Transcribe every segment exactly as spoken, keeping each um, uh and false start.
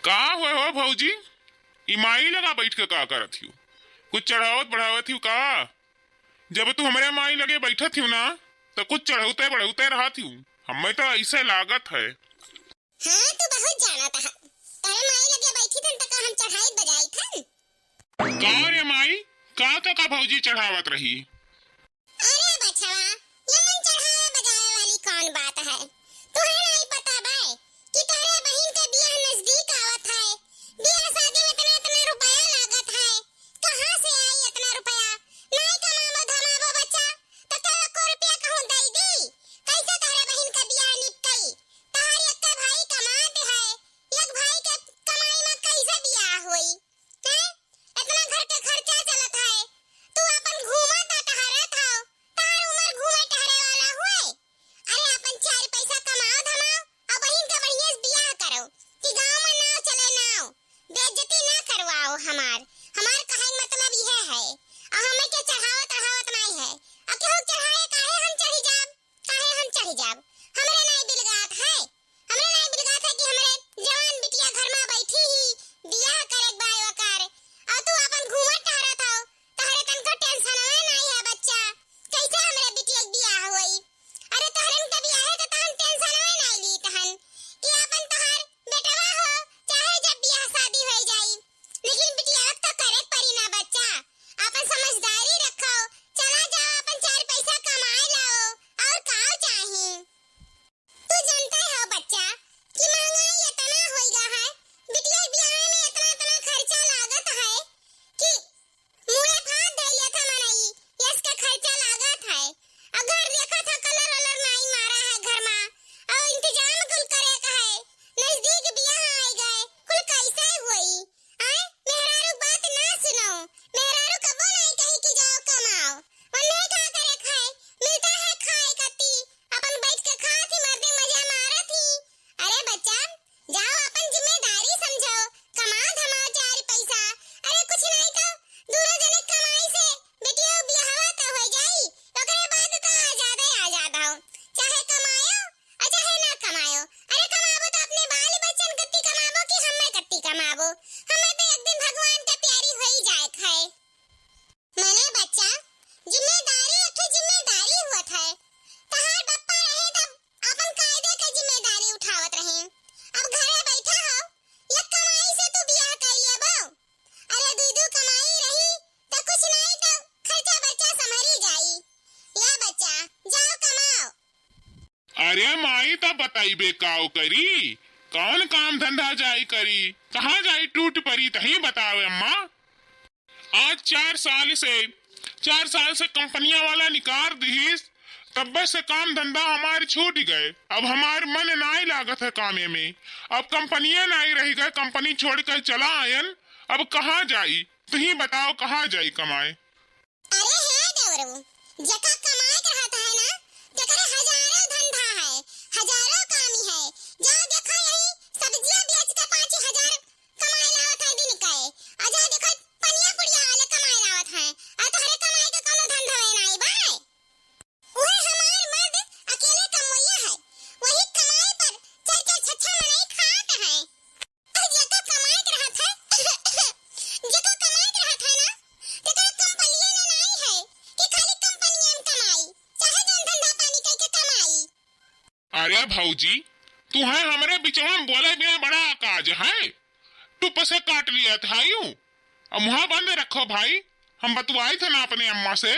का हुए हो भौजी? ई माई लगा बैठ के का करत हियो? कुछ चढ़ावत बढ़ावत हियो का? जब तू हमरे माई लगे बैठत हियो ना, त कुछ चढ़ौते बढ़ौते रहत हियो। हमें तो ऐसे लागत है। हाँ, तू बहुत जानत ह। तोरे माई लगे बैठी थन त का हम चढ़ाई बजाई थन? का रे माई, का तो का भौजी चढ़ावत रही? अरे बछवा, ये मन चढ़ावे बजावे वाली कौन बात है? तुहे नहीं पता बे कि तोरे बहिन के बियाह नजदीक आवत है, बियाह शादी में इतना इतना रुपया लागत है, कहाँ से आई इतना रुपया? नहीं कमाबो धमाबो बच्चा, तो के एको रुपया कहूँ दे दी? कैसे तोरे बहिन के बियाह निपटई? तोहर एक भाई कमात है, एक भाई के कमाई में कैसे बियाह होई? हैं? इतना घर के खर्चा चलत है, तू अपन घूमत आ टहरत हौ, तोहर उमर घूमे टहरे वाला हुए? अरे अपन चार पैसा कमाओ धमाओ, और बहिन के बढ़िया से बियाह करो, कि गाँव में नाव चले नाव, बेइज्जती ना करवाओ हमार, हमार कहे के मतलब यह है, और हमें के चढ़ावत चढ़ावत नहीं है, और केहू चढ़ाए काहे हम चढ़ी जाब? काहे हम चढ़ी जाब? हमरे नाई बिलगात है, हमरे नाई बिलगात है कि हमरे जवान बिटिया घर में बैठी ही बियाह करे के बा ओकर, और तू अपन घूमत टहरत हौ, तहरे तनको टेंशनवे नाई है बच्चा, कैसे हमरे बिटिया के बियाह होई? अरे तहरन के बियाह है तो तहन टेंशनवे नाई लीत हन कि अपन तोहार बेटवा हो, चाहे जब बियाह शादी हो जाई, लेकिन बिटिया तो करे परी ना बच्चा, अपन समझदारी रखो, चला जाओ अपन चार पैसा कमाए लाओ, और का चाही? तू जानता है बच्चा कि महंगाई इतना होई गा है, बिटिया के बियाह में इतना इतना खर्चा लागत है कि मुड़े फाद धइले था मनई, यस के खर्चा लागत है। अगर देखा था कलर वलर नाई मारा है घर मा, और इंतजाम कुल करे का है, नजदीक बियाह आई गए, कुल कैसे होई? आए, मेहरारू बात ना सुनो, मेहरारू कबो नाई कही कि जाओ कमाओ, वन्ने का करे खाए, मिलता है खाए कती, अपन बैठ के खात ही मर्दे मजा मारत ही। अरे बच्चा, जाओ अपन जिम्मेदारी समझो, कमाओ धमाओ चार पैसा। अरे कुछ नहीं तो दोनों जने कमाई से बेटियों बियाहवा तो हो जाई, ओकरे बाद तो आजादे आजाद हो, चाहे कमायो और चाहे ना कमायो। अरे कमाबो तो अपने बाल बच्चन कत्ती कमाबो कि हमें कत्ती कमाबो, हमें तो एक दिन भगवान के प्यारी होई जाए खाए। मने बच्चा, जिम्मेदारी एक ठे जिम्मेदारी हुवत है। तहार बप्पा रहे तब आपन कायदे के जिम्मेदारी उठावत रहे। अब घरे बैठा हो, एक कमाई से तू बियाह कर लेबो। अरे दुई दू कमाई रही त कुछ नहीं तो खर्चा बर्चा संभरी जाई। या बच्चा, जाओ कमाओ। अरे माई, तब बताइबे काव करी, कौन काम धंधा जाई करी, कहाँ जाई टूट परी, तही बतावे अम्मा। आज चार साल से, चार साल से कंपनिया वाला निकार दिहिस, तब्बे से काम धंधा हमार छूट गए। अब हमार मन नाई लागत है कामे में। अब कंपनिया नाई रह गए, कंपनी छोड़ कर चला आयन। अब कहाँ जाई, तुही बताओ, कहाँ जाई कमाए? अरे हे देवरू, जेका कमाए के रहत है ना, तेकरे हजारों धंधा है, हजारों कामी है। जाओ देखो यही सब्जियां बेच के पाँच हजार कमाए लावत है दिन के। आ जाओ देखो पनिया पुड़िया वाले कमाए लावत है। आ तोहरे कमाए के कौनो धंधा है नाई बा? उहे हमार मर्द अकेले कमवैया है, वही कमाए पर चार चार छह छह मनई खात है। अरे जेका कमाए के रहत है, जेका कमाए के रहत है ना, तेकरा कंपनिये ना नाई है कि खाली कंपनिये में कमाई, चाहे जौन धंधा पानी कइके कमाई। अरे भौजी, तुहे हमरे बिचवा में बोले बिना बड़ा काज है, टुप से काट लिया था यूं। अब मुँह बंद रखो भाई, हम बतवाई थे ना अपने अम्मा से,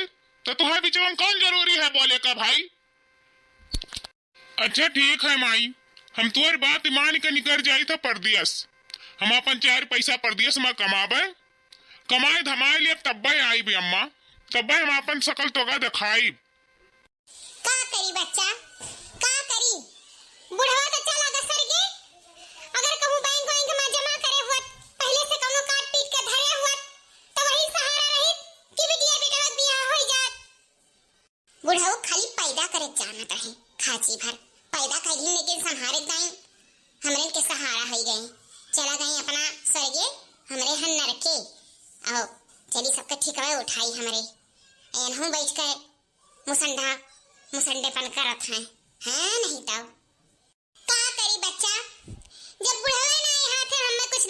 तो तुहे बिचवा में कौन जरूरी है बोले का भाई? अच्छा ठीक है माई, हम तोर बात मान के निकर जाई था परदेस। हम अपन चार पैसा परदेस में कमाबे, कमाए धमाए लेब तब्बे आइब अम्मा, तब्बे हम अपन सकल तोका देखाइब। का करी बच्चा, का करी? बुढ़वा तो चला गा सरगे, अगर कहूँ बैंक वैंक में जमा करे हुअत, पहले से कौनो काट पीट के धरे हुअत, तो वही सहारा रहित कि बिटिया बेटवा के बियाह होई जात। बुढ़ऊ खाली पैदा करे जानत रहे, खाची भर पैदा कइलिन, लेकिन संहारे दाई हमरे के सहारा होई गई। चला गई अपना स्वर्गे, हमरे हन नरके। आओ, चली सबके ठिकवे उठाई हमरे। एनहू बैठ के मुसंडा, मुसंडेपन करत हैं, हैं नहीं तब। का करी बच्चा, जब बुढ़वे ना हाथे हमें कुछ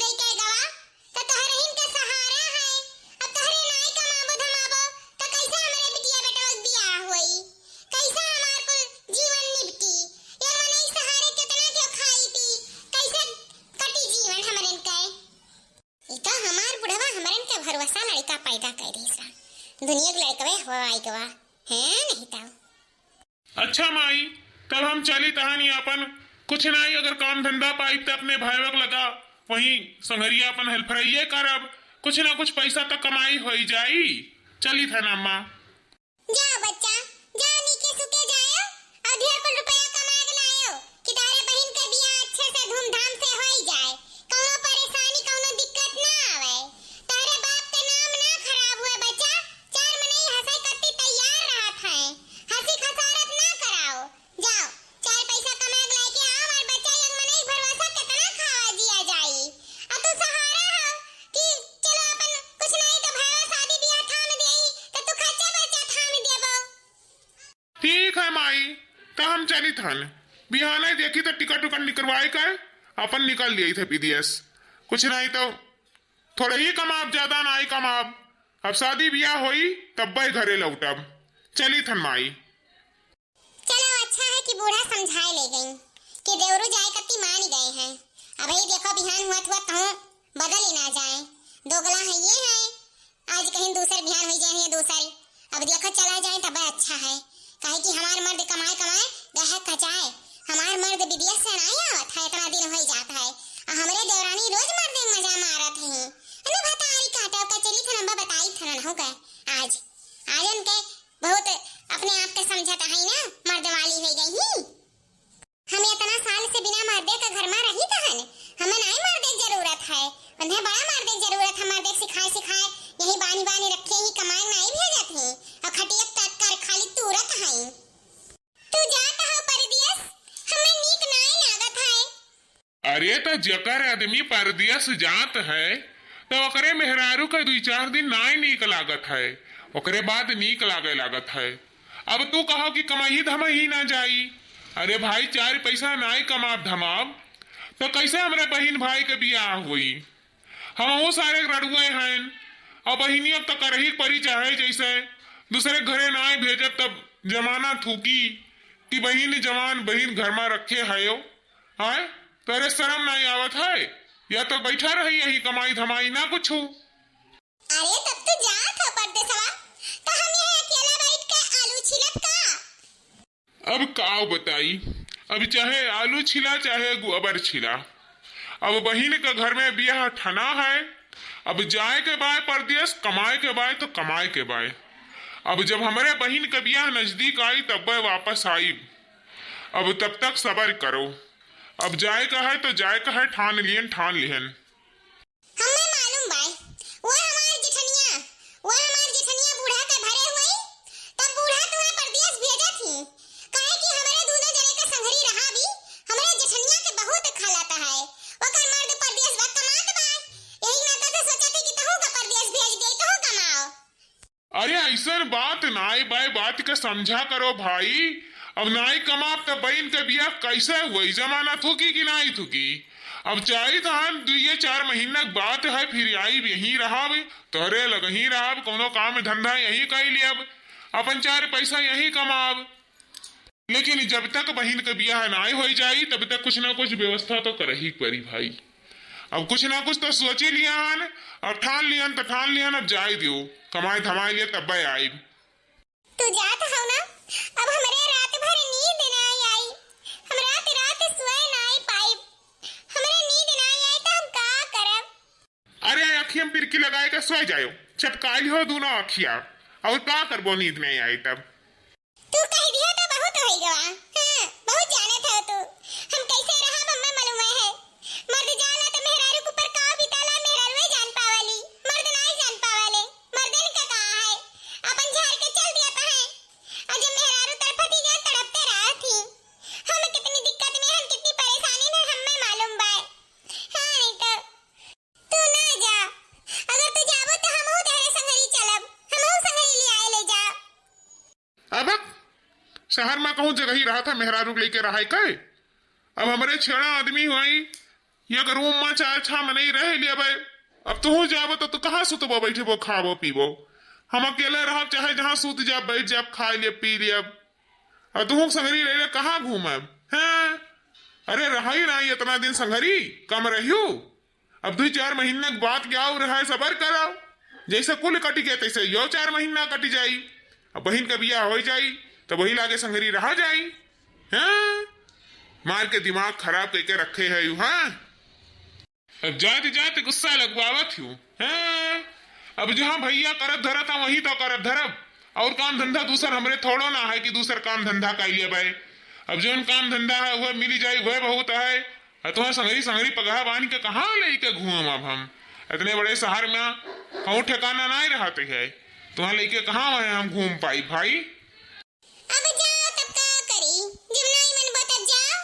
सा लड़का पैदा कर दी सा। दुनिया के लड़कवे हो आई गवा है नहीं तो। अच्छा माई, तब हम चली तहानी अपन कुछ नाई, अगर काम धंधा पाइब त अपने भाईवा के लगा वहीं संगरिया अपन हेल्पराइये करब, कुछ ना कुछ पैसा त कमाई होई जाई। चली था ना अम्मा। जाओ बच्चा, जाओ नीके सुके जाओ और ढेर कुल रुपया कमा के लाओ कि तोहरे बहिन के बियाह अच्छे से धूमधाम से होई जाए, कौनो परेशानी कौनो दिक्कत ना आवे। तोहरे बाप के नाम ना खराब हुए बच्चा, चार मनई हंसई कत्ती तैयार रहत है, हंसी खसारत ना कराओ। जाओ, चार पैसा कमा के लेके आओ, हमार बच्चा एक मनई भरोसा कितना खावा जिया जाई। आ तू सहारा हो कि चलो अपन कुछ नहीं तो भावा शादी बियाह थाम देई, तो तू खर्चा बर्चा थाम देबो। ठीक है माई, तो हम चलित हन। बिहाने देखी तो टिकट उकट निकलवाए के अपन निकल लिए थे विदेश। कुछ नहीं तो थोड़े ही कमाब, ज्यादा नाई कमाब। अब शादी बियाह होई तब्बे घरे लौटब। चलित हन माई। चलो अच्छा है कि बूढ़ा समझाए ले गई कि देवरू जाए कत्ती मान गए हैं। अब ये देखो बिहान हुआ हुआ तहूँ बदल ही ना जाए। दोगला है ये है, आज कहीं दूसर बिहान हुई जाए है दूसर। अब देखो चला जाए तब अच्छा है, काहे कि हमार मर्द कमाए कमाए गहक कचाए। हमार मर्द विदेश से नहीं आवत है, इतना दिन हो जात है। आ हमरे देवरानी रोज मर्द में मजा मारत है। अरे भतारी काटो का चली थनम्बा बताई थनन हो गए। आज, आज उनके बहुत अपने आप के समझत है ना, मर्द वाली हो गई ही। हम इतना साल से बिना मर्दे के घर में रही तहन, हमें नाई मर्दे के जरूरत है। उन्हें बड़ा मर्दे के जरूरत है, मर्दे के सिखाए सिखाए यही बानी बानी रखे ही, कमाए नाई भेजत ही और खटिया तक कर खाली तूरत है। तू जात हो परदेस, हमें नीक नाई लागत है। अरे, त जेकर आदमी परदेस जात है, त ओकरे मेहरारू के दुई चार दिन नाई नीक लागत है, ओकरे बाद नीक लागे लागत है। अब तू कहो कि कमाई धमाई ना जाई। अरे भाई, चार पैसा नाई कमाब धमाब, त कैसे हमरे बहिन भाई के बियाह होई? हमहू सारे रड़ुए हैं। अब बहिनी अब त करही के परी, चाहे जैसे दूसरे घरे नाई भेजब, तब जमाना थूकी कि बहिन जवान बहिन घर में रखे है। आय, तोरे शरम नाई आवत है? या तो बैठा रही यही, कमाई धमाई ना कुछ। अरे तब तू जात हो परदेसवा, तो हम यही अकेला बैठ के आलू छिलब का? अब का बताई, अब चाहे आलू छिला चाहे गोबर छिला, अब बहिन के घर में बियाह ठना है। अब जाए के बाय परदेस, कमाए के बाय तो कमाए के बाय। अब जब हमरे बहिन के बियाह नजदीक आई तब्बे वापस आईब। अब तब तक सबर करो। अब जाए का है तो जाए का है, ठान लिहन, ठान लिहन। हम्मे मालूम बाय, वो हमार जेठनिया, वो हमार जेठनिया बूढ़ा के भरे हुई, तब बूढ़ा तुम्हें परदेस भेजत ही, काहे कि हमरे दूनो जने के संघरी रहा भी, हमरे जेठनिया के बहुत खालत है, ओकर मर्द परदेस बा, कमात बा, यही नाता से सोचत ही कि तहू का परदेस भेज दे, तहू कमाओ। अरे, ऐसन बात नाई बाय, बात के समझा करो भाई। अब नाई कमाब त बहिन के बियाह कैसे हुई? जमाना थूकी कि नाई थूकी? अब चाही तो हम दुइये चार महीना के बात है, फिर आईब, यहीं रहब, तोहरे लगही रहब, कौनो काम धंधा यहीं कई लियब, अपन चार पैसा यहीं कमाब। लेकिन जब तक बहिन के बियाह नाई होई जाई, तब तक कुछ ना कुछ व्यवस्था तो करही पड़ी भाई। अब कुछ ना कुछ तो सोची लियन, अब ठान लियन तो ठान लियन, अब जाए दियो, कमाए धमाए लिए तब्बे आइब। तू जात हौ ना, अब हमरे रात भर नींद नाई आई, हम रात रात सोए नाई पाइब, हमरे नींद नाई आई तो हम का करब? अरे, अखिया में पिरकी लगाए के सोए जायो, चपकाई हो दूनो अखिया, और का करबो, नींद नहीं आई तब। तू कह दिया तो बहुत होई गवा। हाँ, बहुत जानत हो तू। हम कैसे रहा, मम्मा मालूम है। मर्द जाला तो मेहरारू के ऊपर का बिताला, मेहरारू जान पावाली, मर्द नाई जान पावाले। मर्दन का का है, अपन झाड़ के चल दिया तो है। और जब मेहरारू तड़पती जान, तड़पते रहती। हम कितनी दिक्कत में, हम कितनी परेशानी में, हमें मालूम बाय। हाँ, नहीं तो तू ना जा, अगर तू जाबो तो हमहू तोहरे संगरी चलब, हमहू संगरी ले आए ले जा। अब शहर में कहूँ जगह ही रहा था मेहरारू लेके रहा के? अब हमरे छेड़ा आदमी हुई, एक रूम में चार छह मनई रह लेबे। अब तू जाबो तो तू कहाँ सुतबो, बैठबो, खाबो, पीबो? हम अकेले रहब, चाहे जहाँ सुत जाब, बैठ जाब, खा लेब, पी लेब। अब तू संगरी ले ले कहाँ घूमब? हैं? अरे रहा ही नहीं इतना दिन संगरी, कम रहियो। अब दुई चार महीना के बाद क्या हो रहा है, सबर करो। जैसे कुल कटि गए, तैसे यो चार महीना कटि जाई। अब बहिन के बियाह होइ जाई, तो वही लागे संगरी रहा जाई। हाँ, मार के दिमाग खराब कइके रखे है यू। हाँ, अब जात जात गुस्सा लगवावत हूँ। हाँ, अब जहाँ भैया करत धरत है, वहीं तो करत धरब। और काम धंधा दूसर हमरे थोड़ो ना है कि दूसर काम धंधा कर लिया भाई। अब जौन काम धंधा है, वह मिली जाई, वह बहुत है। आ तुम्हार संगरी, संगरी पगहा बांध के कहाँ लेके घूमब अब हम? इतने बड़े शहर में कहूँ ठिकाना नाहीं रहत है, तुम्हार लेके कहाँ वह हम घूम पाई भाई? अब जाओ तब का करी, जब नाहीं मनबो तब जाओ।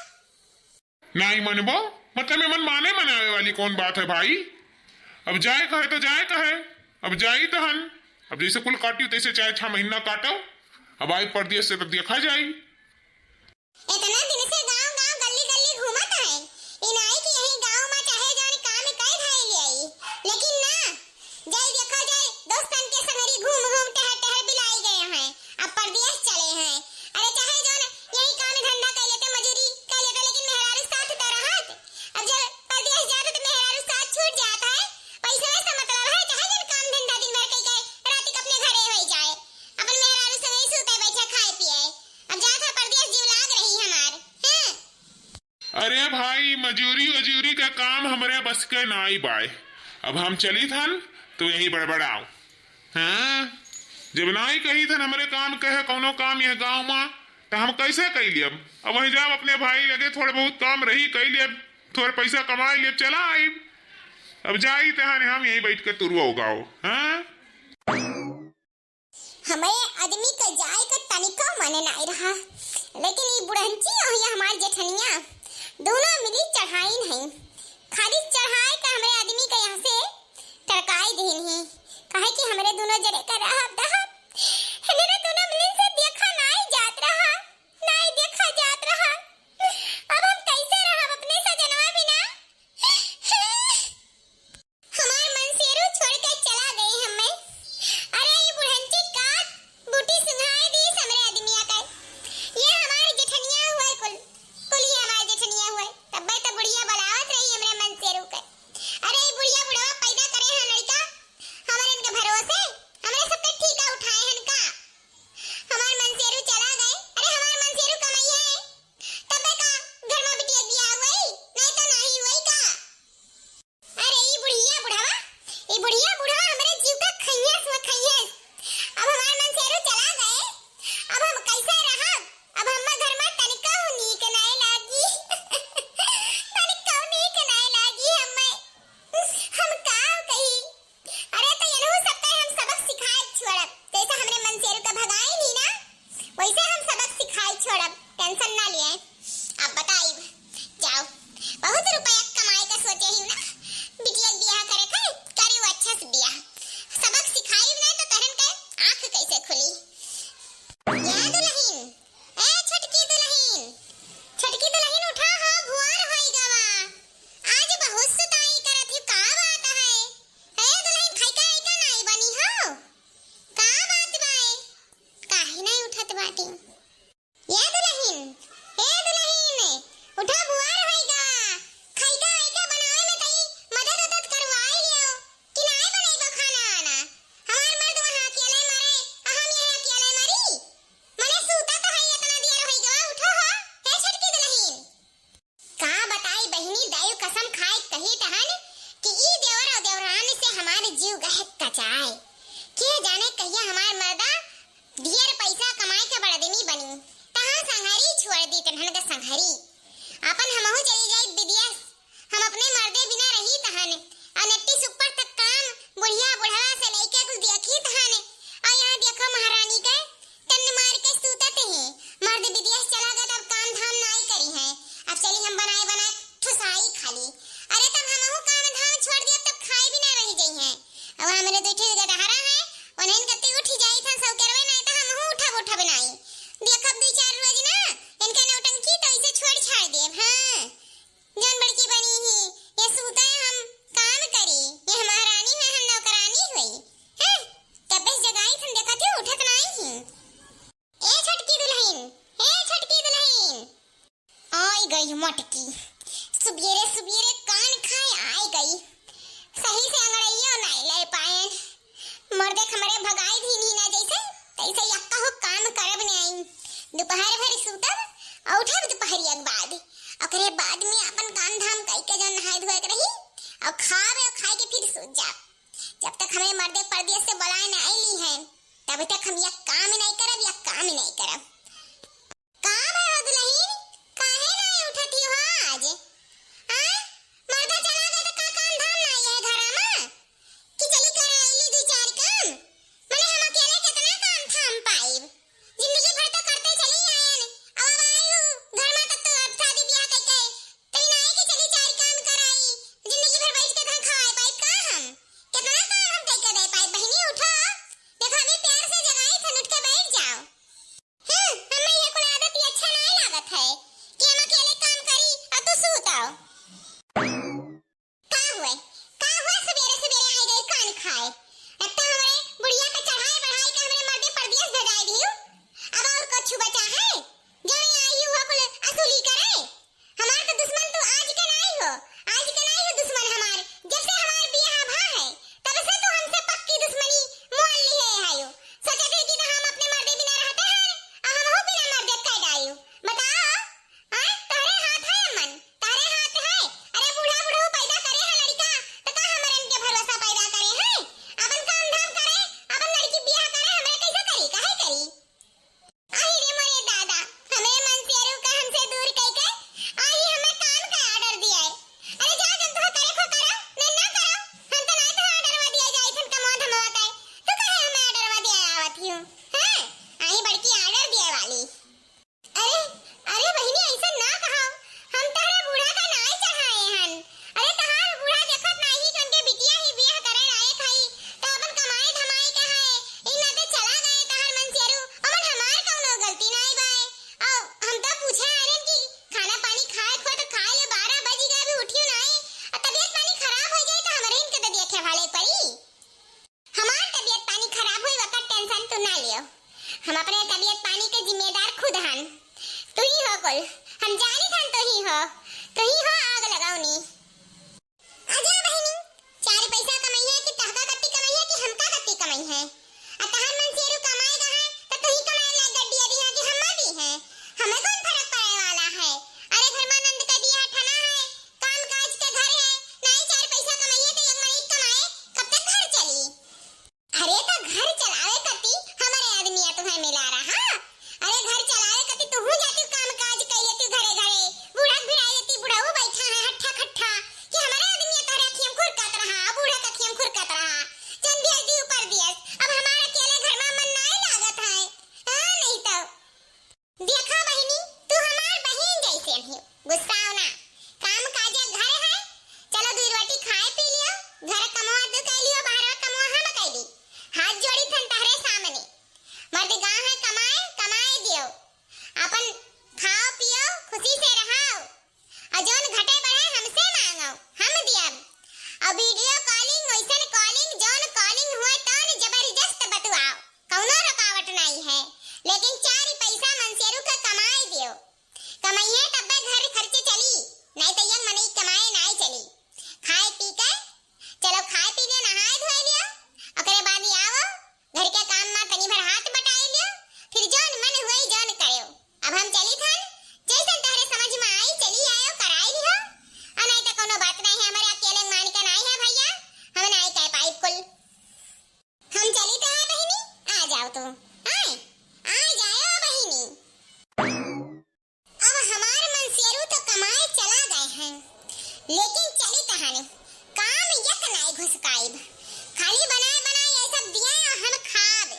नाहीं मनबो? मतलब में मन माने मनावे वाली कौन बात है भाई? अब जाए कहे तो जाए कहे, अब जाई तहन। अब जैसे कुल काटी तैसे चाहे छह महीना काटो, अब आई परदेश से तब देखा जाई। इतना दिन से गांव गांव गली गली घूमत है, ई नाई कि यही गांव में चाहे जौन काम कई धाई ले आई, लेकिन ना, जाई देखा जाए, दोस्तन के संगरी घूम घूम टहर टहर बिलाई गए हैं, अब परदेश चले हैं। अरे चाहे जौन यही काम धंधा कर लेते, मजूरी कर लेते, लेकिन मेहरारू साथ तो रहत। अब जब परदेश जात तो मेहरारू साथ छूट जात है, पैसा से मतलब है, चाहे जौन काम धंधा दिन भर कई के रात के अपने घरे होई जाए, अपन मेहरारू संगे सूते बैठे खाए पिए। अब जात है परदेश, जीव लाग रही हमार, हैं? अरे भाई, मजूरी वजूरी का काम हमरे बस के नाई बाय। अब हम चली थन, तो यही बड़बड़ाओ। हाँ, जब नाई कही थन हमरे काम कहे कौनो काम यह गांव में, तो हम कैसे कई लियब? अब वही जाब अपने भाई लगे, थोड़े बहुत काम रही कई लियब, थोड़े पैसा कमाई लियब, चला आइब। अब जाई तहन हम यही बैठ के तुरुआ उगाओ। हाँ, हमरे आदमी के जाए के तनिको मन नाई रहा, लेकिन ई बुढ़ंची और ये हमार जेठनिया दोनों मिली चढ़ाइन है। खाली चढ़ाए के हमरे आदमी के यहाँ से टरकाई देहिन ही, काहे कि हमरे दोनों जने का रहब दहब, हमरे दोनों मिली से देखा नाई जात रहा, नाई देखा जात रहा। अब हम कैसे रहब अपने सजनवा बिना? हमार मनसेरू छोड़ के चला गई हमें। अरे, ई बुढ़ंची का बूटी सुनाई दी हमरे आदमिया का। ये हमार जेठनिया हुए कुल, कुल ये हमार जेठनिया हुए। तब्बे तो बुढ़िया बुलावत रही हमरे मनसेरू के। अरे, ई बुढ़िया बुढ़वा पैदा करे हैं लड़का, हमरे इनके भरोसे, हमरे सबके ठीका उठाए हैं का? हमार मनसेरू चला गए। अरे, हमार मनसेरू कमाई है, तब्बे का घर में बिटिया बियाह हुई, नहीं तो नहीं हुई का? अरे ई बुढ़िया बुढ़ावा, ई बुढ़िया बुढ़ावा हमरे जीव का खइयस व खइयस। अब हमार मनसेरू चला गए, अब हम कैसे रहब? अब हम्मे घर में तनिका नीक नाय लागी। तनिका नीक नाय लागी हम्मे। हम का कही? अरे तो इनहू सबके हम सबक सिखाए छोड़ब। जैसे हमरे मनसेरू का भगाई नहीं ना, वैसे हम सबक सिखाए छोड़ब। टेंशन ना लिए। अब बताइब, जाओ, बहुत रुपया कमाए का सोचे ही ना, बिटिया के बियाह करे का, करी वो अच्छा से बियाह, सबक सिखाइब ना तो तहन के आँख कैसे खुली? या दुल्हन, ए छोटकी दुल्हन, छोटकी दुल्हन उठा हो, भुआर होई गवा, आज बहुत सुताई करत ही, का बात है? ए दुल्हन, खैका ऐका नाई बनी हो, का बात बाए, काहे नाई उठत बाटी? ए दुलहिन, ए दुलहिन, उठा बुआर होइगा। खइका अइका बनावे में तई मदद उदद करवाई लियो। कि नाय बनइबो खाना आना? हमार मर्द वहाँ अकेले मरे, आ हम यहाँ अकेले मरी? मने सूता तो है, इतना देर होइगा, उठो हो। ए छोटकी दुलहिन। का बताई बहिनी, दायु कसम खाए कही तहन कि ई देवर और देवरान से हमार जीव गहक कचाए। के जाने कहिया हमार मर्दा ढेर पैसा कमाए के बड़दनी बनी, तहाँ संघरी छोड़ दी तन्हन का संघरी। आपन हमहू चली जाई विदेश, हम अपने मर्दे बिना रही तहन। आ नट्टी सुपर तक काम बुढ़िया बुढ़वा से लइके कुल देखी तहन। आ यहाँ देखो महारानी के टन्न मार के सूतत ही। मर्द विदेश चला गए तब काम धाम नाई करी है। अब चली हम बनाए बनाए ठुसाई खाली। अरे तब हमहू काम धाम छोड़ दिया तब खाए भी ना रह जाई है। अब हमरे दू ठे गदहरा है, उन्हें कत्ती उठी जाई था सौकेरवे नाई तो हमहू उठब उठब नाई। देखब दू चार रोज ना इनका नौटंकी तो इसे छोड़ छाड़ देब। हाँ, जौन बड़की बनी ही, ये सूते हम अभी तक हम एक काम नहीं करब, एक काम नहीं करब। का भवा दुलहिन, काहे नाहीं उठत ही हो आज? आय, मर्दा चला गए त का काम धाम नाहीं है घरा मा? कि चली कर आइली दुइ चार काम? मने हम अकेले केतना काम थाम पाइब? जिंदगी भर तो करते चली आयन, अब, अब आयु घर मा तब तो अब शादी ब्याह कइके, तभी नाहीं कि चली चार काम कराई, जिंदगी भर बैठ के तन खवाए पाइब का हम? केतना काम हम कइके दे पाइब? बहिनी उठो, देखो अभी प्यार से जगाई थन, उठ के बैठ जाओ। हम्म, हमें ये कुल आदत ही अच्छा नाहीं लागत है कि हम अकेले काम करी और तू सूत आओ। का हुए? का हुए? सुबेरे सुबेरे आई गई कान खाए। एक तो हमरे बुढ़िया के चढ़ाई बढ़ाई के हमरे मर्दे परदेस भेजाई दियो। अब और कुछ बचा है? जौन आई हुआ कुल असूली करे। हमार तो दुश्मन तू आज के नाहीं हो, आज के नाहीं हो दुश्मन हमार। जब से हमार बियाह भा है, तब से तू हमसे पक्की दुश्मनी मोल लिए है हो। सोचत है कि तो हम अपने मर्दे बिना रहते हैं, और हम हो बिना मर्दे कह डायो। बताओ, आय, तोहरे हाथ है अम्मन, तोहरे हाथ है। अरे बूढ़ा बूढ़ऊ पैदा करे है लड़िका, त का हमरन के भरोसा पैदा करे है? अपन काम धाम करे, अपन लड़की बियाह करे, हमरे कैसे करी, काहे करी? आही रे मोरे दादा, हमरे मनसेरू का हमसे दूर कइके, आही हमें काम का order दिया है। अरे जा जन तुहा करे खो करो, नहीं ना करो, हम तो नहीं तुहा order वा दिया जाई थन कमवा धमवा के। तू काहे हमें order वा दिया आवत ही हो? हैं? आही बड़की order दिए वाली। अरे, अरे बहिनी, ऐसा ना कहो, हम तहरा बूढ़ा का नाई चढ़ाए हन। अरे, तहार बूढ़ा देखत नाई कि उनके बिटिया ही बियाह करे लायक हई, त अपन कमाई धमाई के है, ई नाते चला गए तहार मनसेरू, ओमन हमार कौनो गलती नाई बाय। औ हम त पूछे आयन कि खाना पानी खाए खो त खाए ले, बारह बज गए, अभी उठियो नाई, आ तबियत पानी खराब हो जाए त हमरे इनके त देखे वाले परी। हमार तबियत पानी खराब होई, ओकर tension तू ना लियो। हम अपने तबियत पानी के जिम्मेदार खुद हन। तू ही हो कुल। हम जानी थन तू ही हो। तू ही हो आग लगौनी। आजा बहिनी, चार पैसा कमइहे कि तहका कत्ती कमइहे कि हमका कत्ती कमइहे? आ तहार मनसेरू कमाए गए हैं, त तू ही कमाए लायक गड्डी अभी है कि हम भी हैं? हमें कौन फर्क पड़े वाला है? अरे घर में नंद का बियाह ठना है, काम काज के घर है, नाई चार पैसा कमइहे त एक मरीज कमाए, कब तक घर चली? अरे त घर चलावे कती हमरे आदमी तुहे मिला रहा। अरे घर चलावे कती तुहू जाती काम काज कई लेती घरे घरे। बूढ़ा भिड़ाई लेती, बुढ़ऊ बैठा है हट्ठा खट्ठा कि हमरे आदमी तोहरे अखियम खुरकत रहा, बूढ़ा के अखियम खुरकत रहा। चल भेज दी ऊपर दियस। अब हमार अकेले घर में मन नाय लागत है। हाँ, नहीं तो। देखा बहिनी, तू हमार बहिन जैसे ही, गुस्साओ ना। काम काज घर है, चलो दुई रोटी खाए पी लियो, घर कमवा तू कह लियो, बाहर कमवा हम कह दी। हाथ जोड़ी थन तहरे सामने। मर्द गा है कमाए, कमाए दियो। अपन खाओ पियो, खुशी से रहाओ। और जौन घटे बढ़े हमसे मांगो, हम दियब। और video calling, वैसन calling, जौन calling हुए तौन जबरदस्त बतुआओ, कौनो रुकावट नाई है। लेकिन चार पैसा मनसेरू के कमाई दियो। कमाइए तब्बे घर खर्चे चली, नाई तो यंग मनई कमाए नाई चली। खाए पी के, चलो खाए पी के नहाए धोए लियो, ओकरे बाद ही आवो। घर के काम में तनी भर हाथ बटाई लियो, फिर जौन मन हुई जौन करियो। अब हम चली थन, जैसन तहरे समझ में आई, चली आयो, कराई लिहो। आ नहीं तो कोनो बात नहीं है, हमारे अकेले मान के नहीं है भैया, हम नहीं कह पाई कुल। हम चली तो है बहिनी, आ जाओ तू, आए, आ जाओ बहिनी। अब हमार मनसेरू तो कमाए चला गए हैं, लेकिन चली तहानी काम यक नाई घुसकाइब। खाली बनाए बनाए ये सब दिए और हम खाब।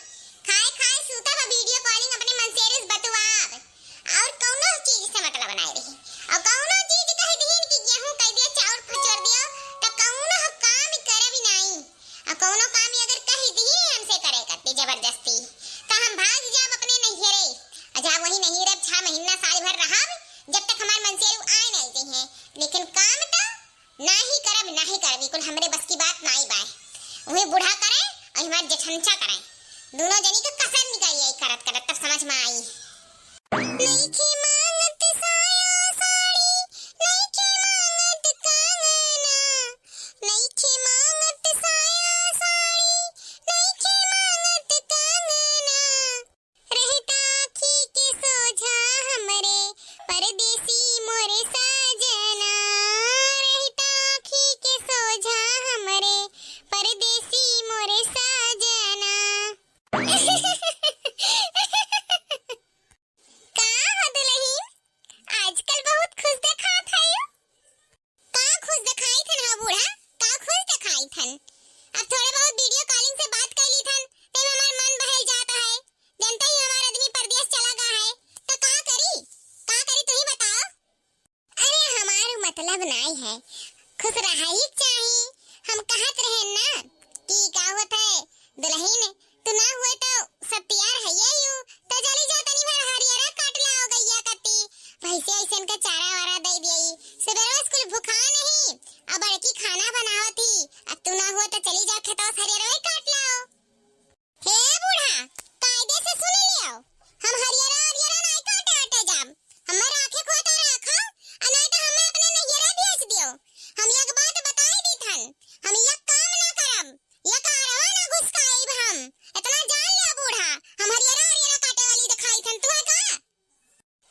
खाए खाए सूतब, video calling अपने मनसेरू से बतुआब। और कौनो चीज से मतलब नाई रही। और कौनो चीज कह दीन कि गेहूं कह दिया, चाउर फचोर दियो, तो कौनो काम करब नाई। आ कौनो काम अगर कह दी हमसे करे करती जबरदस्ती, त हम भाग जाब अपने नैहरे। आ जहाँ वही नैहरे छह महीना साल भर रहब, जब तक हमार मनसेरू आए नहीं जइहें। लेकिन काम त नाही करब, नाही करब, ई कुल हमरे बस की बात नाई बाय। वही बूढ़ा करे और हमार जेठंचा करे, दोनों जनी के कसर निकाल आई करत करत, तब समझ में आई। नइखे मांगत साया साड़ी, नइखे मांगत कंगना, नइखे मांगत साया साड़ी, नइखे मांगत कंगना। रहता आँखी के सोझा हमरे परदेसी मोरे साजना, रहता आँखी के सोझा हमरे परदेसी मोरे साजना। नाई है, खुश रहा ही चाही। हम कहत रहे ना कि का होत है, दुल्हन तू ना हुए तो सब तैयार है ये यू, तो चली जा तनी भर हरियरा काट लाओ गइया कती, भैंसे ऐसन के चारा वारा दे दिए, सुबह स्कूल भुखा नहीं, अब बड़की खाना बनावत ही, अब तू ना हुए तो चली जा खेतवा से हरियरा काट लाओ। हे बूढ़ा, कायदे से सुन लियो, हम हरियरा हरियरा नाई काटे आटे जाब। हमें राखे को तो राखो, आ नाई तो हमें अपने नैहरे भेज दियो। हम एक बात बताई दी थन, हम एक काम ना करब, एक आरवा ना घुसकाइब हम। इतना जान लियो बूढ़ा, हम हरियरा हरियरा काटे वाली दिखाई थन, तू है का?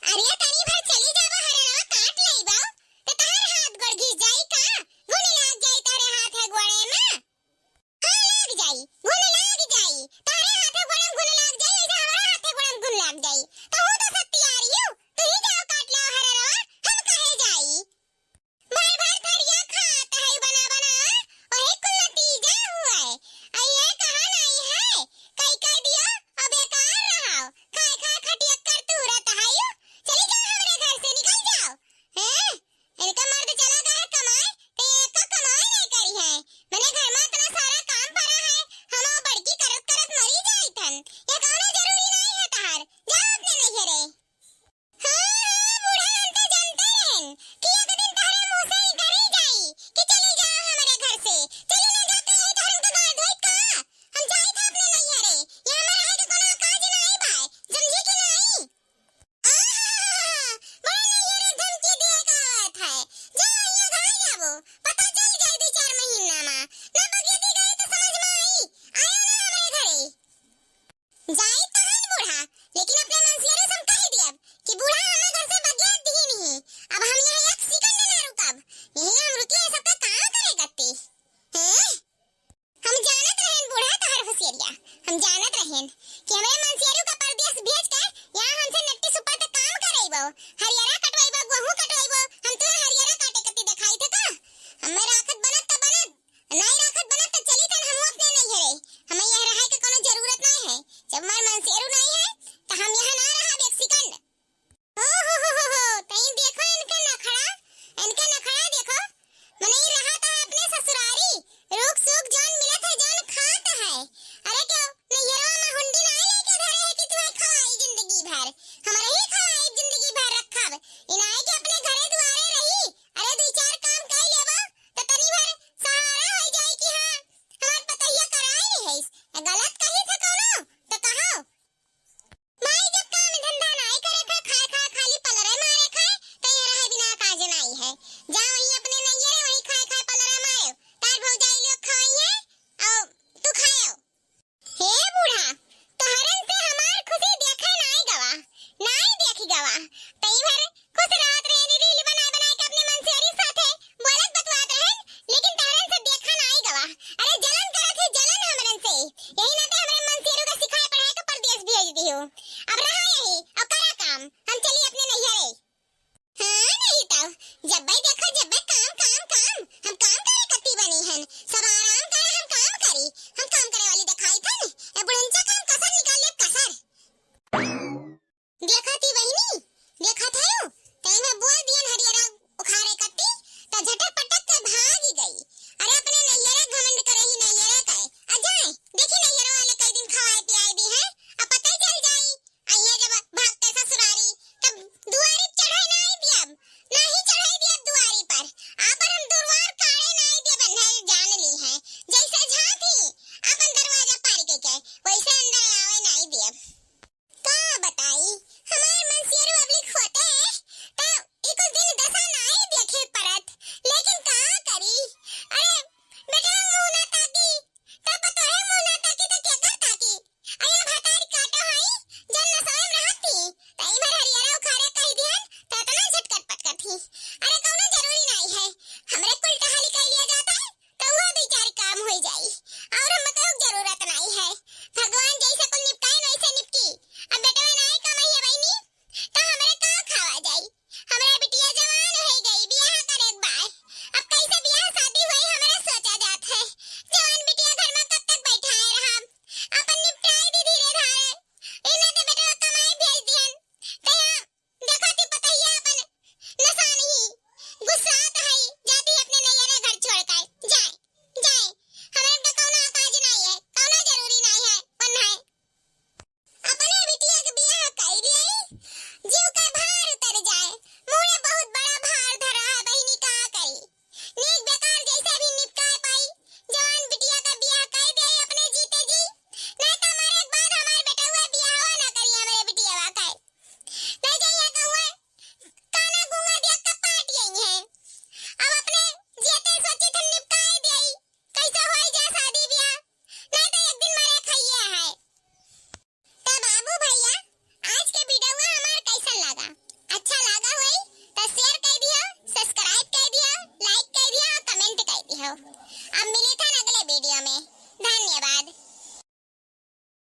अरे तनी भर चली जाबो, हरियरा काट लेबो, तो तहर हाथ गोड़ घिस जाई का? घुन लाग जाई तहरे हाथ है गोड़े में। हाँ, लाग जाई, घुन लाग जाई। तहरे हाथे गोड़े में घुन लाग जाई, ऐसे हमारा हाथे गोड़े में घुन लाग जाई। तो हूँ तो सत्यारियो, तू ही जाओ काट लाओ हररवा, हम काहे जाई? भर भर थरिया खात है बना बना, वही कुल नतीजा हुआ है। आ ये कहा नहीं है, कई कह दियो, अब बेकार रहो, खाए खाए खटिया कर तू रहता है यू। चली जाओ हमरे घर से, निकल जाओ। हैं? इनका मर्द चला गया है कमाए, तो ये का कमाए नहीं करी है? मने घर में इतना सारा काम पड़ा है, हम वो बड़की करत करत मरी जाई थन। ये कौनो जरूरी नहीं है तहार, जाओ अपने नैहरे। हाँ, हाँ, बूढ़ा, हम तो जानते रहन कि एक दिन तहरे मुँह से ही करी जाई कि चली जाओ हमारे घर से, चली ना जाते यही तो हमको गाँव धोई का, हम जाई था अपने नैहरे, ये हमारे रहे के कोनो काज नहीं बाय, समझी कि नहीं? आहा! बड़ा नैहरे धमकी दिए का आवत है। जा, यहाँ घर जाबो। पता चल जाए दो चार महीना मा। ना बगिया दी गई तो समझ में आई। आयो ना हमरे घरे। जाई तो हन बूढ़ा, लेकिन अपने मंसियरे से हम कह दियब कि बूढ़ा हमें घर से बगिया दी नहीं। अब हम यहाँ एक सेकंड ना रुकब। यही हम रुकिए सबका काम करे गत्ती। हैं? हम जानत रहेन बूढ़ा तोहर होशियारिया, हम जानत रहेन कि हमरे मंसियरू का परदेस भेज के यहाँ हमसे नट्टी सुप्पर तक काम करइबो, हरियरा कटवइबो, गोहूँ कटवइबो, हम तोहर हरियरा काटे कती देखाई थे का? हमें राखत बनत त बनत, नाई राखत बनत त चली तन हमहू अपने नैहरे, हमें यहाँ रहे के कोनो जरूरत नाई है, जब हमार मंसियरू नाई है त हम यहाँ ना रहब एक सेकंड। ओ हो हो हो हो, तई देखो इनके नखड़ा, इनके नखड़ा देखो। मनई रहा तो अपने ससुरारी, रूख सूख जौन मिलत है, जौन खात है। अरे क्यों, नैहरवा में हुंडी नाई लेके अब मिली थन अगले वीडियो में। धन्यवाद।